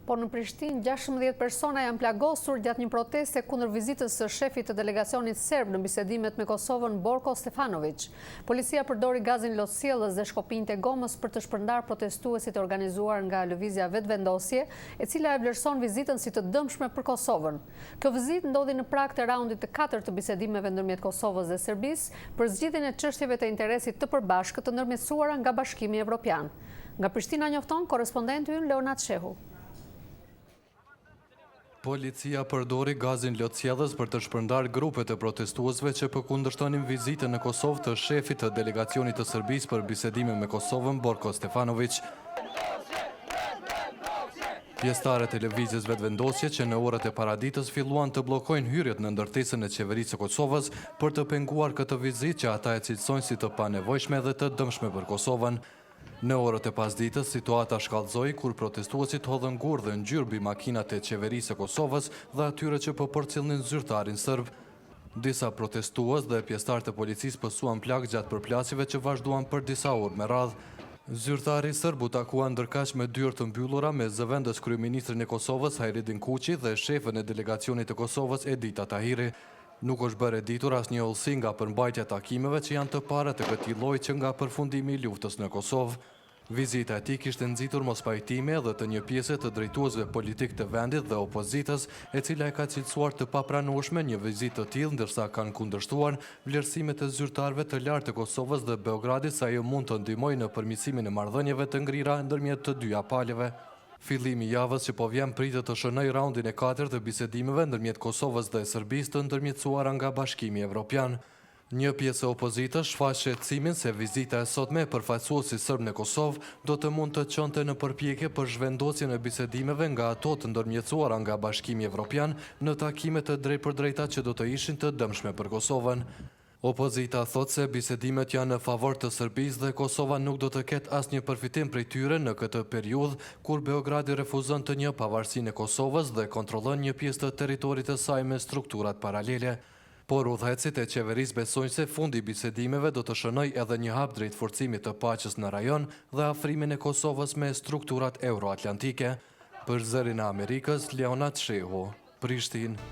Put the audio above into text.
Po në Prishtinë, 16 persona janë plagosur gjatë një proteste kundër vizitës së shefit të delegacionit serb në bisedimet me Kosovën, Borko Stefanoviq. Policia përdori gazin lotsjellës dhe shkopinjtë e gomës për të shpërndarë protestuesit e organizuar nga Lëvizja Vetëvendosje, e cila e vlerëson vizitën si të dëmshme për Kosovën. Kjo vizitë ndodhi në prag të raundit të katërt të bisedimeve ndërmjet Kosovës dhe Serbisë për zgjidhjen e çështjeve të interesit të përbashkët të ndërmjetësuara nga Bashkimi Evropian. Nga Prishtina njofton korrespondenti ynë Leonat Shehu. Policia përdori gazin lotsjellës për të shpërndarë grupet e protestuesve që po kundërshtonin vizitën në Kosovë të shefit të delegacionit të Serbisë për bisedime me Kosovën, Borko Stefanoviq. Pjesëtarët e Lëvizjes Vetëvendosje që në orët e paraditës filluan të bllokojnë hyrjet në ndërtesën e Qeverisë së Kosovës për të penguar këtë vizitë që ata e cilësojnë si të panevojshme dhe të dëmshme për Kosovën. Në orët e pasditës, situata shkallëzoi kur protestuesit hodhën gurë dhe ngjyrë mbi makinat e Qeverisë së Kosovës dhe atyre që po përcillnin zyrtarin sërb. Disa protestues dhe pjesëtarë të policisë pësuan plagë gjatë përplasjeve që vazhduan për disa orë me radhë. Zyrtari sërb u takua ndërkaq me dyer të mbyllura me zëvendës kryeministrin e Kosovës, Hajredin Kuçi dhe shefen e delegacionit të Kosovës, Edita Tahiri. Nuk është bërë e ditur asnjë hollësi nga përmbajtja e takimeve që janë të parat të këtij lloji që nga përfundimi i luftës në Kosovë. Vizita e tij kishte nxitur mospajtime edhe të një pjese të drejtuesve politikë të vendit dhe opozitës, e cila e ka cilësuar të papranueshme një vizitë të tillë ndërsa kanë kundërshtuar vlerësimet e zyrtarëve të lartë të Kosovës dhe Beogradit se ajo mund të ndihmojë në përmirësimin e marrëdhënieve të ngrira ndërmjet të dyja palëve. Fillimi i javës që po vjen pritet të shënojë raundin e katërt të bisedimeve ndërmjet Kosovës dhe Serbisë të ndërmjetësuara nga Bashkimi Evropian. Një pjesë e opozitës shfaq shqetësimin se vizita e sotme e përfaqësuesit sërb në Kosovë do të mund të çonte në përpjekje për zhvendosjen e bisedimeve nga ato të ndërmjetësuara nga Bashkimi Evropian në takime të drejtpërdrejta që do të ishin të dëmshme për Kosovën. Opozita thotë se bisedimet janë në favor të Serbisë dhe Kosova nuk do të ketë asnjë përfitim prej tyre në këtë periudhë kur Beogradi refuzon të njohë pavarësinë e Kosovës dhe kontrollon një pjesë të territorit të saj me strukturat paralele. Por udhëheqësit e qeverisë besojnë se fundi i bisedimeve do të shënojë edhe një hap drejt forcimit të paqes në rajon dhe afrimin e Kosovës me strukturat euroatlantike. Për Zërin e Amerikës, Leonat Shehu, Prishtinë.